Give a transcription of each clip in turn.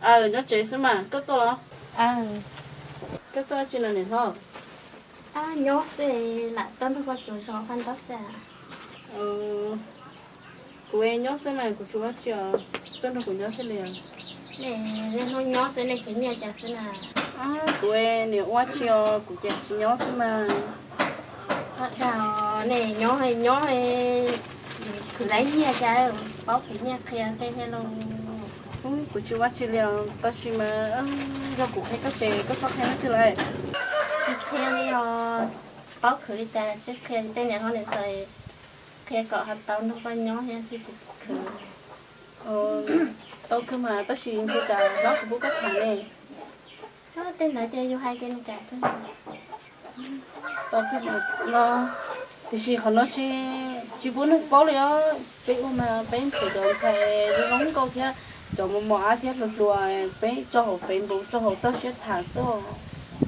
Aw, nyob tsev xwb mas, koj tuaj los? Koj tuaj tsi no niam hlob? Nyob xwb, lam tuaj nrog koj tus zos paj ntaub xwb. Kuv nyob xwb mas kuv tsis ua tsi os, tuaj nrog kuv nyob thiaj li. Nej niaj hnub nyob xwb, nej khwv nyiaj cas xwb na? Kuv niam ua tsi os, kuv ces tsis nyob xwb mas. Txhob dag, nej nyob nyob khwv laiv nyiaj cas, paub khwv nyiaj qhia tej thiab lauj. Kuv tsis ua tsi li os, tab sis mas yog kuv qhia koj ces koj txhob qhia leej twg lawm. Tsis qhia li os, paub khwv li cas tsis qhia, tej niam hlob niam ntxawm qhia kom ho tau nrog koj nyob thiab tsis khwv. Tau kawg mas, tab sis ntshe cas hlob tsis pub koj tham ne. Tej ntawd ces yus hais ces nws kam kawg. Tau kawg no, tiam sis qhov no tsis pub neeg paub li os. Peb ua mas peb nthuav cov ntxhais zoo zoo nkauj thiab cov mos mos ab thiab hluas hluas, peb tso hauv Facebook tso hauv toj siab tham xwb.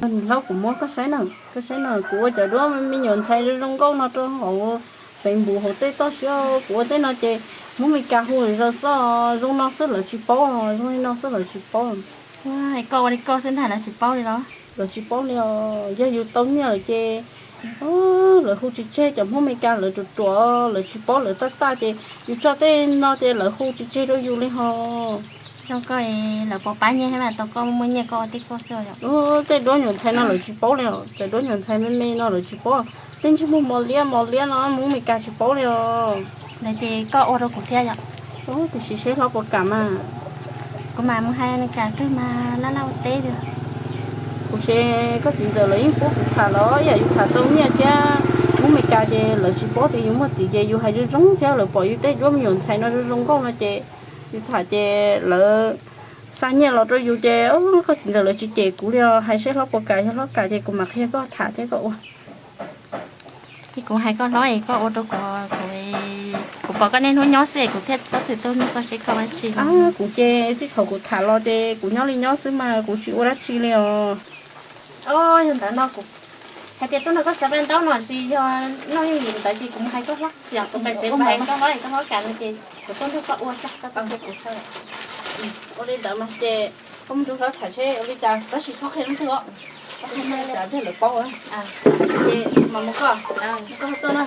Niam hlob, kuv muab koj saib na, koj saib na, kuv ua cov duab me nyuam ntxhais zoo zoo nkauj no rau hauv Facebook hauv tej toj siab, kuv ua tej no ces Hmoob Mes Kas hu zom zaws xwb, zoo no xwb lawv tsis paub, zoo li no xwb lawv tsis paub. Koj ua li koj xwb ntag lawv tsis paub li los? Lawv tsis paub li os, yog yus tau nyiaj lawm ces lawv hu tsis tseg, cov Hmoob Mes Kas lawv ruam ruam, lawv tsis paub lawv taj taj ces yus tso tej no ces lawv hu tsis tseg rau yus li ho. Zoo koj, lawv puas pab nyiaj thiab mas, tau koj muaj nyiaj koj ua tij koj xwb os. Tej duab nyuam ntxhais no lawv tsis paub li os, cov duab nyuam ntxhais me me no lawv tsis paub. Tej ntsej muag mos liab mos liab no Hmoob Mes Kas tsis paub li os. Ntawd ces koj ua rau kuv thiab yom? Tiam sis seb hlob puas kam mas. Kuv mas mus hais nws kam kawg mas laj laj ua teb li. Kuv ces koj txiv ntxawm lawv yeej pub kuv tham los ib yam yus tham tau nyiaj thiab. Hmoob Mes Kas ces lawv tsis paub tias yus muaj txiv ces yus hais zoo zoo thiab lawv pom yus tej duab me nyuam ntxhais no zoo zoo nkauj no ces yus tham ces lawv xa nyiaj los rau yus ces koj txiv ntxawm lawv tsis cem kuv li os. Hais seb hlob puas kam, yog hlob kam ces kuv mam qhia koj tham thiab koj ua. Ces kuv hais koj hlob es koj ua rau kuv, kuv pom koj niaj hnub nyob xwb es kuv thiaj txhob txwm tuaj nug koj seb koj ua dab tsi. Kuv ces txij thaum kuv tham los ces kuv nyob li nyob xwb mas kuv tsis ua dab tsi li os. Yog ntawd no kuv hais tias tuaj nrog koj xav paj ntaub no tsis yog noj yooj yim ntawd ces kuv mus hais koj hlob, yog kuv pem tsev mus hais koj hlob es koj hlob kam no ces kuv tuaj nrog koj ua xwb, koj tuaj nrog kuv xwb. Ua li ntawd mas ces koj mus nrog hlob tham seb ua li cas, tab sis txhob qhia leej twg os. Txhob qhia leej twg, lawv paub. Ces mam mus koj, koj tuaj na.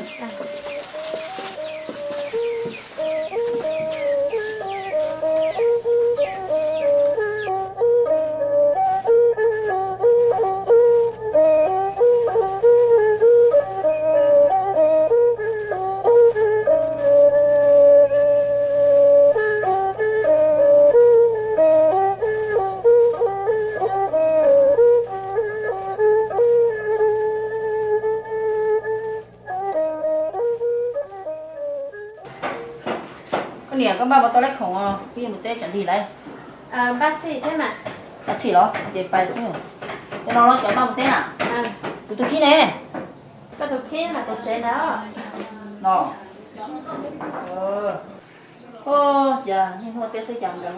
Koj niam, koj npaj mus tau leb khoom, peb yuav mus teb tsam lig lawm. Npaj txhij thiab mas. Npaj txhij los? Ces pais xwb. Cov no los cov npaj mus teb na? Kuv tus khib ne? Koj tus khib mas tus tsev ntawd no. Ua cas niaj hnub teb xwb cas nkees.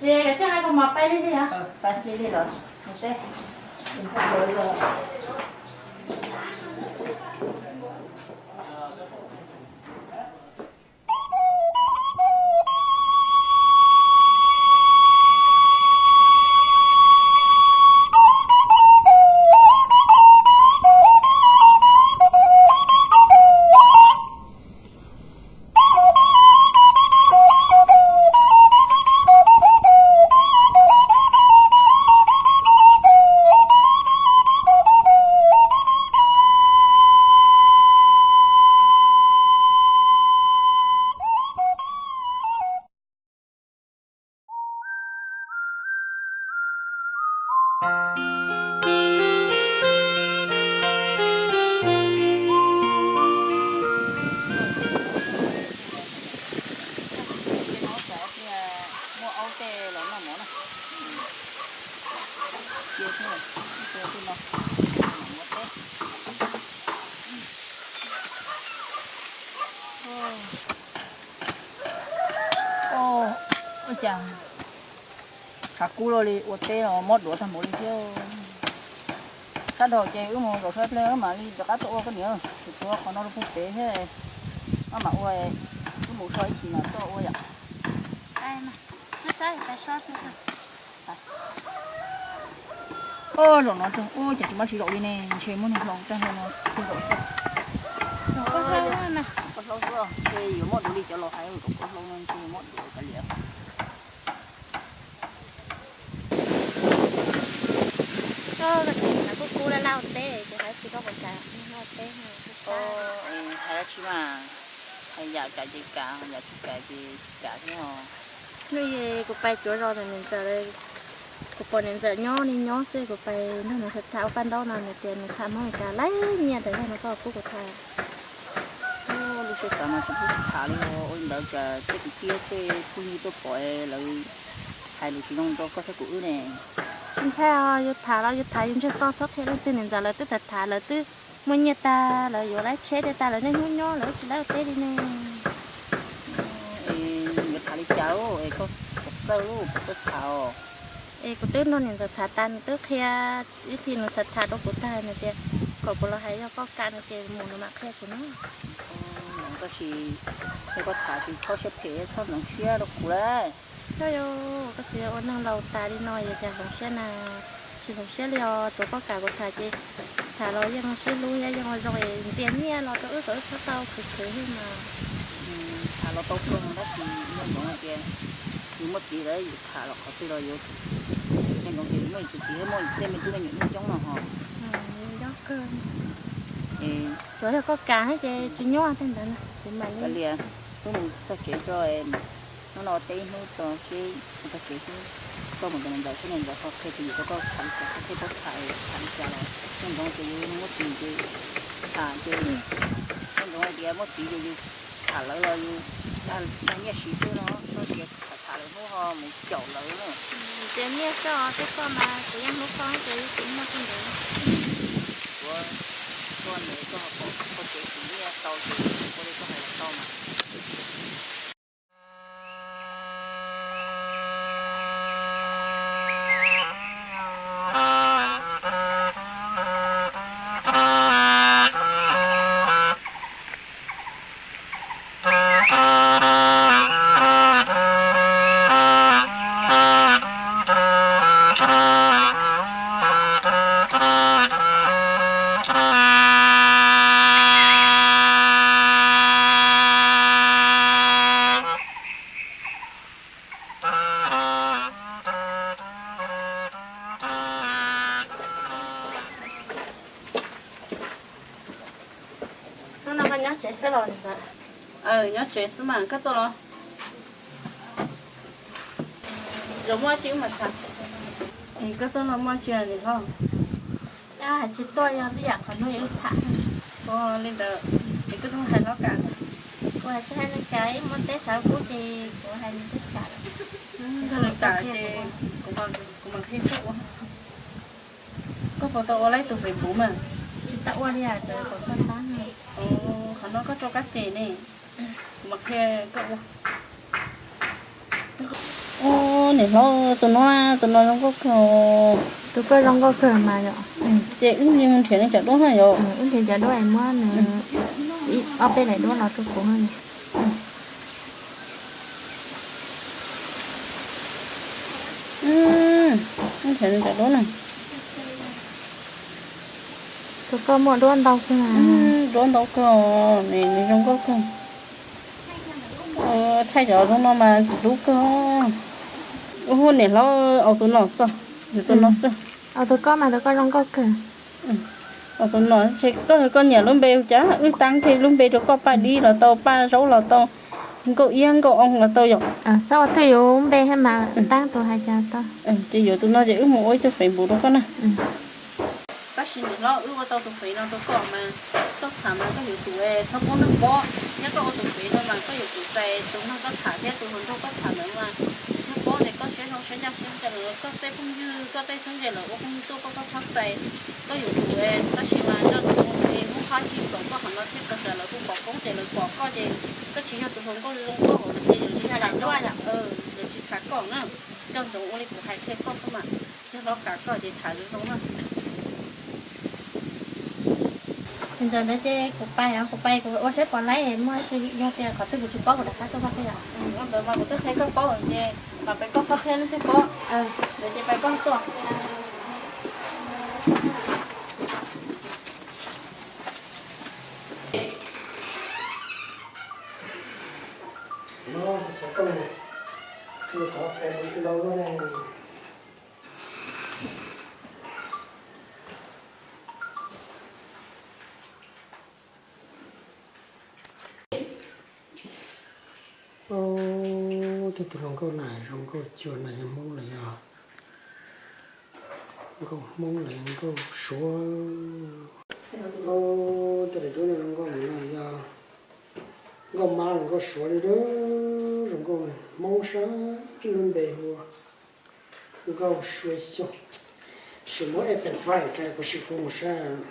Tsis, koj tsis hais kuv mas pais lig lig os. Pais lig lig los mus teb. Muaj aub tej los noj mov na. Cia xwb, cia xwb no. Muab teb. Ua cas khav kub luaj li, ua teb los mob duav tag npaum li thiab. Sab nraud ces wb mus zaum sab ple mam li rov qab tuaj ua koj niam, tshuav qhov no rau pug pem thiab. Maj mam ua, wb mus so ib chim mam tuaj ua yom. Ua zaum no tso, ua cas tsis muaj tsis zaum li ne, ntshe muaj neeg hloov tag no, tsis zaum tso. Koj hlob xwb, ntshe yuav muaj dua li cov laus hais, kom koj hlob no ntshe yuav muaj dua kav liam. Kuv kuv laj laj ua teb ces hais tsis koj puas kam ua teb. Hais dab tsi mas, hais yam kam ces kam, yam tsis kam ces tsis kam thiab os. Hnub kuv pais cuav zos ntawm niam ntxawm, kuv pom niam ntxawm nyob li nyob xwb, kuv pais nrog nws tham ua paj ntaub no nws tias nws tham Hmoob Mes Kas laib nyiaj tas zog no koj pub kuv tham. Lub sij hawm no tsis pub tham li, ua li ntawd cas tej kwv tij tej phooj ywg tuaj pom lawv hais lus tsis zoo rau koj thiab kuv wb ne. Tsis ntshai os, yus tham los yus tham yus ntseg tau txhob qhia leej twg, niam ntxawm lawv twb tham tham lawv twb muaj nyiaj tag, lawv yuav lawv tsheb tej tag, lawv niaj hnub nyob lawv tsis laib ua teb li ne. Es yuav tham li cas es koj puas txawj lub puas txawj tham os? Es kuv twb nrog niam ntxawm tham tas nws twb qhia ib thim nws tham tham rau kuv tag nws tias kom kuv los hais yog koj kam nws ces mus nws mam qhia kuv na. Tab sis yog koj tham tsis txhob siab phem txhob ntxeev siab rau kuv lawm. Koj yuav, koj txiv ua neeg laus tas li no yuav cas hloov siab na. Tsis hloov siab li os, tsuav koj kam kuv tham ces tham los yeej sib hlub thiab yeej ua zoo es ntxias nyiaj los rau wb kom wb txhob tau khwv khwv thiab mas. Tham los tau kawg tab sis nco ntsoov hais tias yus muaj txiv lawm yus tham los qhov twg los yuav nco ntsoov tias yus muaj yus tus txiv thiab muaj yus tej me tub me nyuam coob coob no ho. Tsuav yog koj kam thiab ces tsis nyuaj tej ntawd na kuv mam li. Wb mus txog tsev tso, hnub no teb ib hnub tso seb mus txog tsev xwb, koj mus ntawm niam ntxawm seb niam ntxawm ho qhia tus yus rau koj tham li cas, koj thiaj paub tham tham li cas los nco ntsoov tias yus muaj txiv ces tham ces nco ntsoov hais tias muaj txiv ces yus tham lawv los yus dag nyiaj siv xwb no, txhob tias tham tham lawm hnub ho mus caum lawv na. Tias nyiaj xwb os, tej koj mas kuv yeej hlub koj ces yeej tsis muaj tej ntawd. Koj nyiam koj ho pom koj tsev siv nyiaj tau ces ua li koj hais los tau mas. Hnub no koj nyob tsev xwb los ntxawm? Nyob tsev xwb mas koj tuaj los? Zaum muaj tsi wb mam tham. Koj tuaj no muaj tsi niam hlob? Tsis tuaj, yog li yam qhov no yuav tham. Ua li ntawd es koj tuaj hais hlob kam. Kuv hais tsis hais nws kam, ib muaj teb sawv kub ces kuv hais nws teb kam. Nrog nws tham ces kuv mam qhia koj ua. Koj puas tau ua lawm tus Facebook mas? Tsis tau ua li, tsuas kom koj tab. Qhov no koj rau kab ces ne, kuv mam qhia koj ua. Ub, niam hlob, tus no, tus no zoo nkauj kawg. Tus koj zoo nkauj kawg mas yom. Ces wb mus nrhiav nws cov duab na yom. Wb nrhiav cov duab es muab nws ob peb daim duab los rau kuv. Wb nrhiav nws cov duab na. Tus koj muaj duab ntau kawg. Duab ntau kawg, nws zoo nkauj kawg. Thaij cov zoo no mas ntxim hlub kawg. Ub, niam hlob, au tus no xwb, tus no xwb. Au tus koj mas tus koj zoo nkauj kawg. Au tus no, koj, koj nyiam lub npe cas wb tab kiag lub npe rau koj, Paj Dib los tau, Paj Zaub los tau, Nkauj Iab Nkauj Oo los tau yom. Txhob ua twj ywm npe thiab mas tab tus hais cas tau. Ces yuav tus no ces wb mus ua ib tug Facebook rau koj na. Tab sis niam hlob, wb ua tau tus fev no rau koj mas, koj tham mas koj yuav tsum txhob pub neeg paub, thiab koj ua tus fev no mas koj yuav tsum txais tus neeg koj tham thiab tus hluas nraug koj tham ntawd mas thiaj paub tias koj siab zoo siab ncaj siab ncaj lawm, koj tej phooj ywg koj tej txheeb ze lawv ua phooj ywg tuaj koj, koj txhob txais. Koj yuav tsum, tab sis mas nco ntsoov es hnub qab tsis pom koj qhov no thiab, txawm lawv hu khom koob ces lawv pom koj ces koj tsis yog tus hluas nkauj zoo nkauj hauv lawv ces lawv tsis tham koj na. Nco ntsoov ua li kuv hais qhia koj xwb mas, yog hlob kam koj ces tham zoo zoo na. Ntawm ntawd ces kuv pais, kuv pais kuv ua saib puas laib, muaj tsis yog tias qhov twg kuv tsis paub kuv rov qab tuaj koj thiab yom. Ntawd mas kuv twb qhia koj paub ces mam pais koj qhov thiab thiaj paub. Ntawd ces pais koj tuaj. Tej tus hluas nkauj na zoo nkauj cuag na yog Hmoob los yog nkauj Hmoob los yog nkauj Suav. Tej daim duab no zoo nkauj mus no yog nkauj Mab los nkauj Suav li, zoo nkauj Hmoob sab lub npe hu ua nkauj Suav Xyooj. Sim muab eb pes fab rau kuv sim hu mus saib.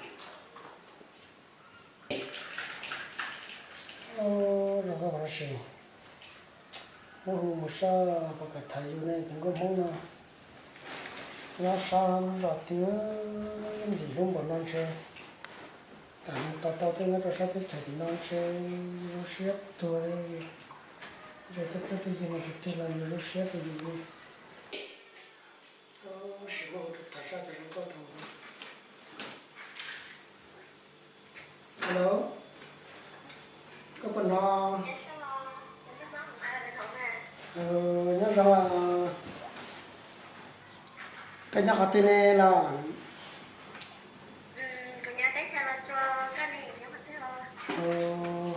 Zoo nkauj no sim muab hu mus saib puas kam tham yus ne, cov nkauj Hmoob no nyob sab lub zos twg ntxim hlub npaum no ntshe, kam mus tau tau tuaj nyob rau sab teb chaws tim no ntshe zoo siab tuag li. Ntshe tej phooj tej ywg no tus twg los yus zoo siab rau yus li. Sim muab hu rau tham saib cov zoo nkauj tau. Hello, koj puas hnov? Nyob zoo. Koj nyob qhov twg ne los?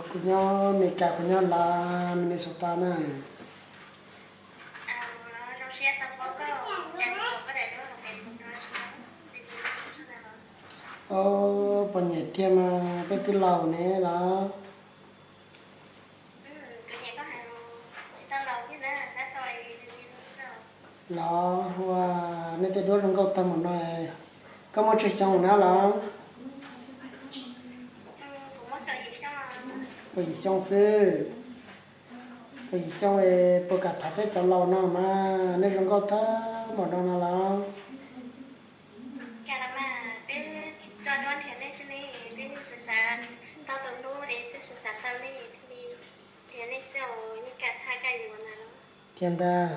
Kuv nyob Meskas, kuv nyob Las Minnesota na. Puas nyiam tiag mas peb twb laus ne los? Los ua nej tej duab zoo nkauj tag npaum no, koj muaj tsawg xyoo na los? Kaum yim xyoo xwb. Kaum yim xyoo es puas kam tham peb cov laus no mas nej zoo nkauj tag npaum no no los? Thiab ntag,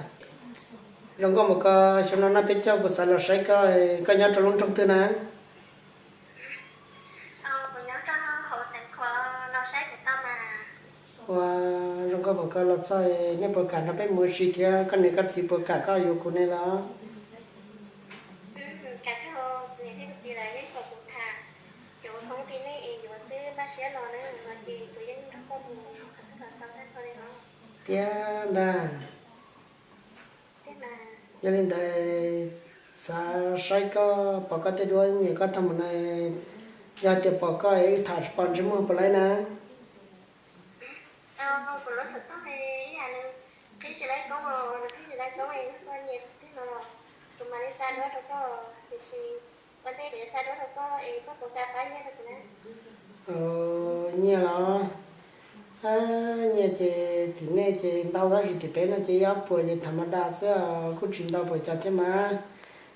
zoo nkauj mus ko xyoo no noj peb caug kuv xav los saib koj, koj nyob rau lub nroog twg na? Ua zoo nkauj mus ko los txog nej puas kam nrog peb mus ua si thiab koj niam koj txiv puas kam koj yuav kuv ne los? Tiag ntag. Yog li ntawd xav saib koj, pom koj tej duab nyiam koj tag npaum no, yog tias pom koj wb tham tsis pom ntsej muag puas laib na? Nyiaj los? Nyiaj ces tim nej ces ntau tab sis tim peb no ces ib ob puas ces tham ma da xwb, kuj tsis ntau puas cas thiab mas.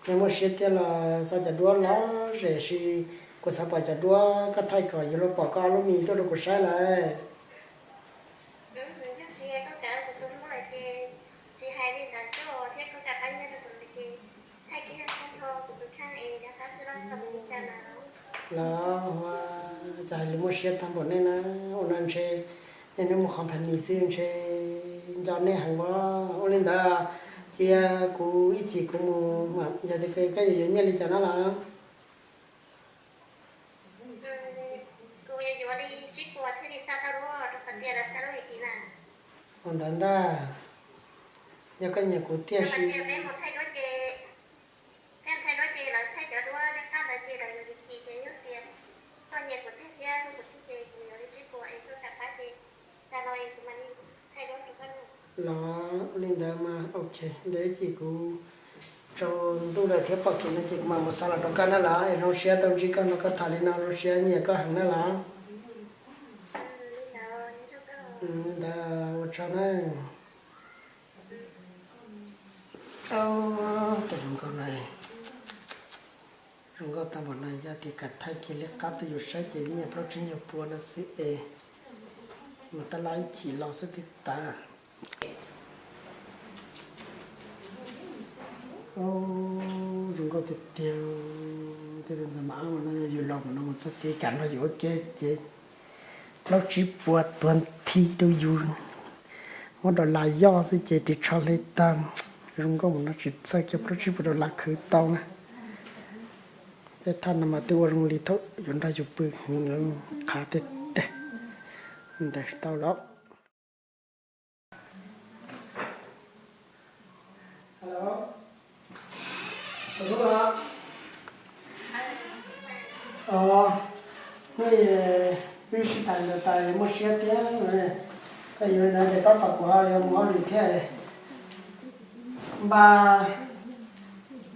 Yog muaj siab tiag los xa cov duab lom zem sis kuv xav pom cov duab koj thaij kom yus los pom koj ob lub mis tuaj rau kuv saib lawm. Los ua cas hais lus muaj siab tag npaum nej na, ua no ntshe nej hnub mus qhov phav nis xwb ntshe nco nej heev ua. Ua li ntawd cia kuv ib chim kuv mus, yog tias koj yuav yuav nyiaj li cas na los? Ua ntawd ntag, yog koj nyiam kuv tiag sis los ua li ntawd mas ok, ntawd ib chim kuv tsaus ntuj lawm thiab pom kev no ces kuv mam mus xa los rau koj na los. Es zoo siab tau ntsib koj no, koj tham li no zoo siab nyiam koj heev na los. Li ntawd ua tsaug na. Tus hluas nkauj no Zoo nkauj tag npaum no, yog tias kam thaij kiag liab qab tuaj yus saib ces nyiaj plaub tsib nyuag pua no xwb es mus tab laj ib chim los xwb twb tas. Zoo nkauj tiag tiag. Tej tus ntawm mas no yog yus los mas no mus txog kev kam nrog yus ua ke ces plaub tsib puas tuag nthi rau yus, muab dollar yoj xwb ces ris tsho hle tag. Zoo nkauj mas no tsis txawj kiag plaub tsib puas dollar khwv tau na. Tej thaj no mas twb ua zoo li thaum yuav nrog yus pw heev, qhav tiag tiag. Ntawd tau lawm. Hnub no peb sib tham ntawd tas muaj siab thiab, koj yuav li ntawd ces tab tom kuv ho yuav mus hauj lwm thiab. Npaj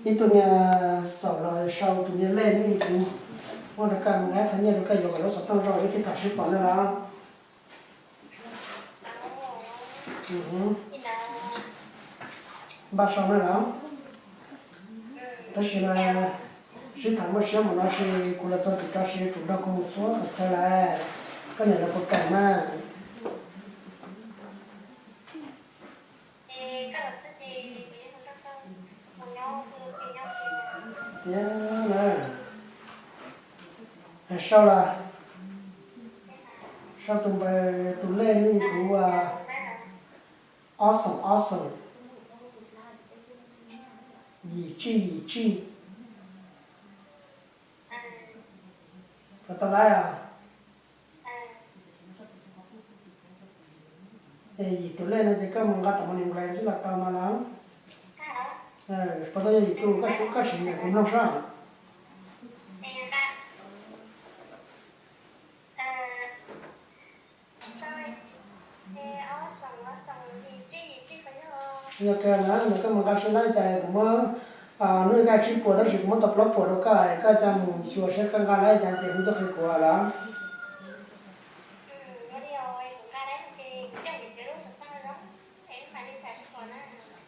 ib tug niag xaum los sau tus niag lej nws kuv muab rau koj mus nqa qhov nyiaj rau koj yuav kom lub xov tooj zoo ib tib tham sib pom na los. Npaj sau na los. Tab sis mas sib tham muaj siab mus no sis kuv los txog tim ko sis yuav tsum nrog kuv mus txhua qhov chaw lawm. Koj niam los puas kam na? Tiag na. Sau los, sau tus npawb tus lej nws kuv ob xoom ob xoom, yim tsij yim tsij. Puas tau lawm os? Es yim tus lej no ces koj mus nqa tom mo nis nqes xwb los tau mas los. Puas tau yog yim tus, koj sim nyeem kuv mloog saib. Yog kawg na, koj mus nqa seb lawv cas kuv muab, hnub ib kaj tsib puas tab sis kuv muab tau plaub puas rau koj, koj coj mus xyuas seb koj nqa lawv cas ces kuv tuaj qhia kuv lawm.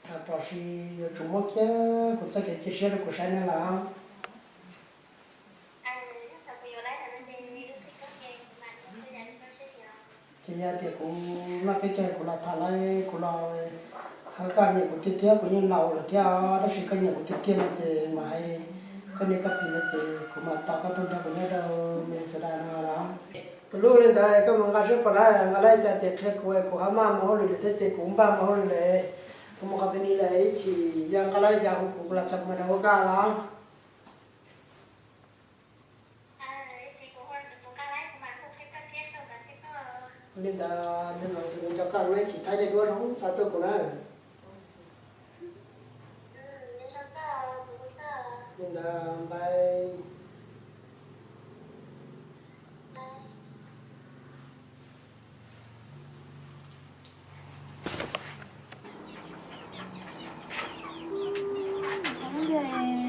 Tham pom sis yuav tsum muab kiag kuv txoj kev cia siab rau kuv saib ne los. Ces yog tias kuv noj peb caug kuv los tham lawv, kuv los hais koj nyiam kuv tiag tiag, kuv yeej laus lawm thiab tab sis koj nyiam kuv tiag tiag no ces mam hais koj niam koj txiv no ces kuv mam tos koj tuaj nrog kuv nyob rau Minnesota no los. Tus hlub, li ntawd koj mus nqa seb puas lawv, nqa lawv cas ces qhia kuv, kuv ho maj mus hauj lwm lawm thiab ces kuv npaj mus hauj lwm lawm. Kuv mus qhov pem ni lawm ib chim yog nqa lawv cas hu kuv, kuv los txog kuv mam rau koj los. Li ntawd tus no tus nco koj no ib chim thaij tej duab zoo xav tuaj kuv na. Li ntawd npais.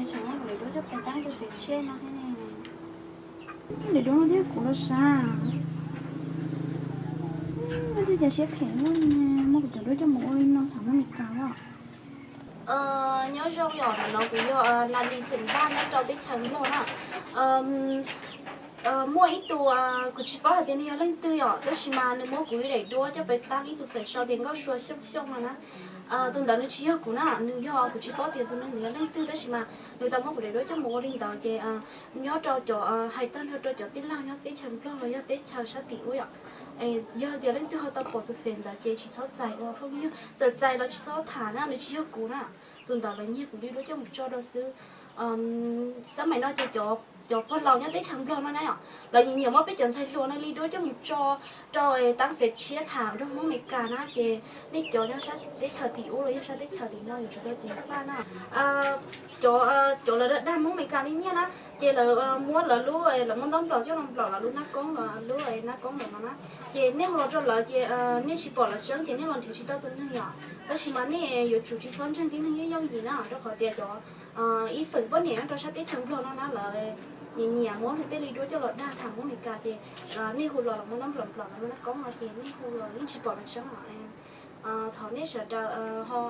Tseem muab kuv daim duab coj pais tab tus fem tshiab no thiab ne. Daim duab no thiab kuv los sav. Twb cas siab phem muab, muab kuv cov duab coj mus ua li no tham muab Meskas os. Nyob zoo yom, ntawm no kuv yog Natalie Xeem Vaj nyob rau teb chaws Nplog na. Muaj ib tug, kuv tsis paub hais tias nws yog leej twg yom, tab sis mas nws muab kuv ib daim duab coj pais tab ib tug fem sau tias Nkauj Sua Xyooj Xyooj no na. Tus ntawd nws tsis yog kuv na, nws yog, kuv tsis paub tias tus neeg ntawd yog leej twg tab sis mas nws tau muab kuv daim duab coj mus ua li ntawd ces nyob rau cov, hais tag nrho rau cov tij laug nyob teb chaws Nplog los yog teb chaws sab tim ub yom. Yog tias leej twg ho tau pom tus fem ntawd ces tsis txhob txais ua phooj ywg, txawm txais los tsis txhob tham na, nws tsis yog kuv na. Tus ntawd lawv nyiag kuv li duab coj mus tso rau xwb. Xab maim no ces cov pog laus nyob teb chaws Nplog no na yom, lawv nyiam nyiam muab peb cov ntxhais hluas no li duab coj mus tso rau tab fem tshiab tham nrog Hmoob Meskas na, ces nej cov nyob sab teb chaws tim ub los yog sab teb chaws tim no yuav tsum tau ceev faj na. Cov, cov lawv dag Hmoob Meskas li nyiaj na, ces lawv muab lawv lub, lawv muab ntaub nplaum coj los nplaum lawv lub nab koob, lub nab koob ntawm no na. Ces nej hu los rau lawv ces nej tsis pom lawv tseeb ces nej los nrhiav tsis tau tus neeg yom. Tab sis mas nej yuav tsum tsis txhob ntseeg tib neeg yooj yooj yim na, rau qhov tias cov ib feem poj niam nyob rau sab teb chaws Nplog no na lawv nyiam nyiam muab tej li duab coj los dag tham Hmoob Meskas ces nej hu los lawv muab ntaub nplaum nplaum lawv lub nab koob no ces nej hu los yeej tsis pom lawv tseeb os. Thov nej sawv daws ho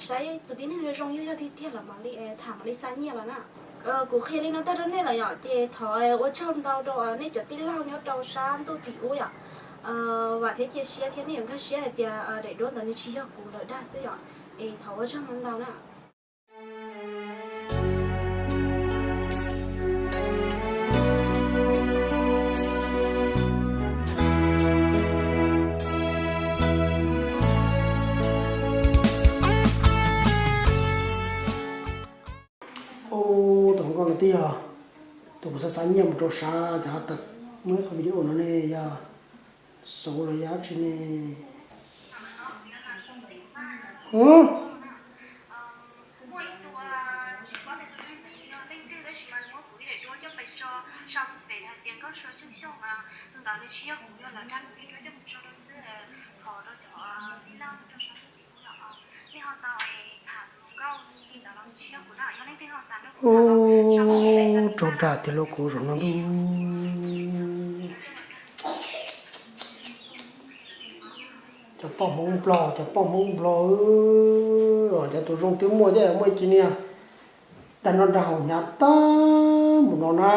saib tus tib neeg zoo zoo yog yog tiag tiag los mam li tham mam li xa nyiaj los na. Kuv qhia li no tag rau nej lawm yom, ces thov ua tsaug ntau rau nej cov tij laug nyob rau sab ntuj tim ub yom. Vam thiab cia siab thiab nej yuav nkag siab hais tias daim duab ntawd nws tsis yog kuv lawm dag xwb yom. Es thov ua tsaug ntau ntau na. Tus hluas nkauj no twb yog tus kuv xav xav nyiaj mus rau sav, ces ho tawm muaj ib qho video no ne, yog xauv los yog dab tsi ne? Ub, raug dag tiag lauj kuv zaum no ntuj. Cov poj Hmoob Nplog, cov poj Hmoob Nplog, cov tus zoo twb muaj thiab muaj ib co niag dag noj dag haus hnyav tag mus no na.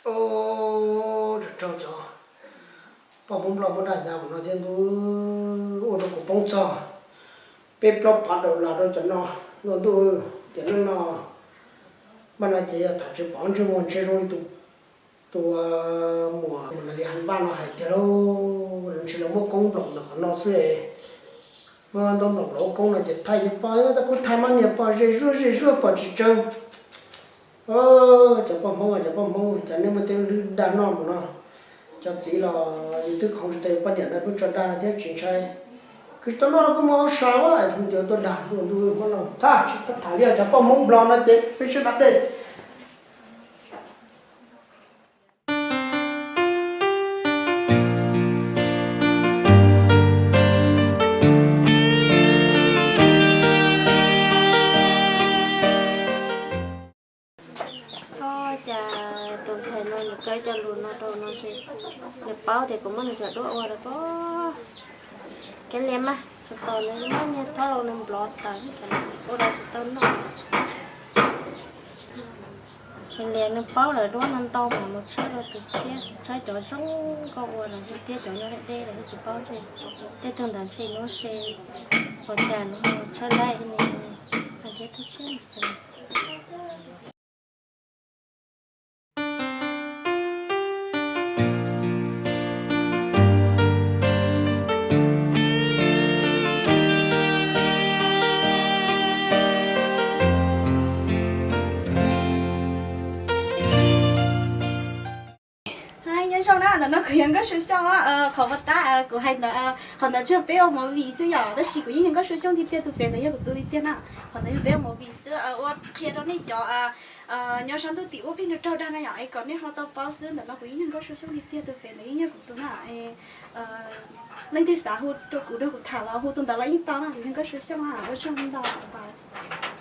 Ub, raug cov poj Hmoob Nplog muab dag hnyav mus no thiab ntuj, ua rau kuv poob txog peb plaub phav dollar rau cov no. Ntuj ntuj, tiam neej no, npaj no ces yog tham tsis pom ntsej muag ntshe zoo li tus, tus muam Natalie Hais Vaj no hais tiag lauj, ntshe lawv muab koob nplaum ntawm qhov no xwb. Muab ntaub nplaum nplaum ua koob no ces thaij ces pom, tab kuj thaij mas niag pom ze zuag ze zuag pom tsis tseeb. Cov poj Hmoob, cov poj Hmoob, cov nej muaj tej lwm dag noj mus no, cov txiv los yus twb khoov tsis tau yus poj niam no pheej tso dag no thiab tsis ntshai. Kws tau noj los kuj muaj ua sa ua es pheej tias tuaj dag ntuj ntuj Hmoob no, tsis tau tham li os, cov poj Hmoob Nplog no ces peb sib da dej. Ua cas tus ntxhais no nws kawg cov lus no rau no ntshe nws paub tias kuv muab nws cov duab ua lawm pob. Kav liam mas, tsis tau nws muab niag thaub los nws nplov tawm, ua rau tsis tau noj. Kav liam nws paub lawm, duab no ntau mas mus tshawb rau tus tshiab, tshawb cov zoo nkauj ua los thiab cov nyob deb deb los tsis paub thiab. Tej tug ntawd ntshe lub se ua cas no tshawb laib ne, hais tias tus tshiab. Nyob zoo na, ntawm no kuv yog Nkauj Suav Xyooj, qhov uas tab kuv hais ntawd, qhov ntawd tsuas yog peb ua movie xwb yom, tab sis kuv yeej yog Nkauj Suav Xyooj tiag tiag, tus fev ntawd yog kuv tus tiag tiag na. Qhov ntawd yog peb ua movie xwb, ua qhia rau nej cov nyob sab ntuj tim ub pheej raug dag na yom, es kom nej ho tau paub xwb, ntawm no kuv yeej yog Nkauj Suav Xyooj tiag tiag, tus fev ntawd yeej yog kuv tus na. Leej twg xav hu rau kuv, nrog kuv tham los hu tus ntawd los yeej tau na, kuv yog Nkauj Suav Xyooj, ua tsaug ntau, bye.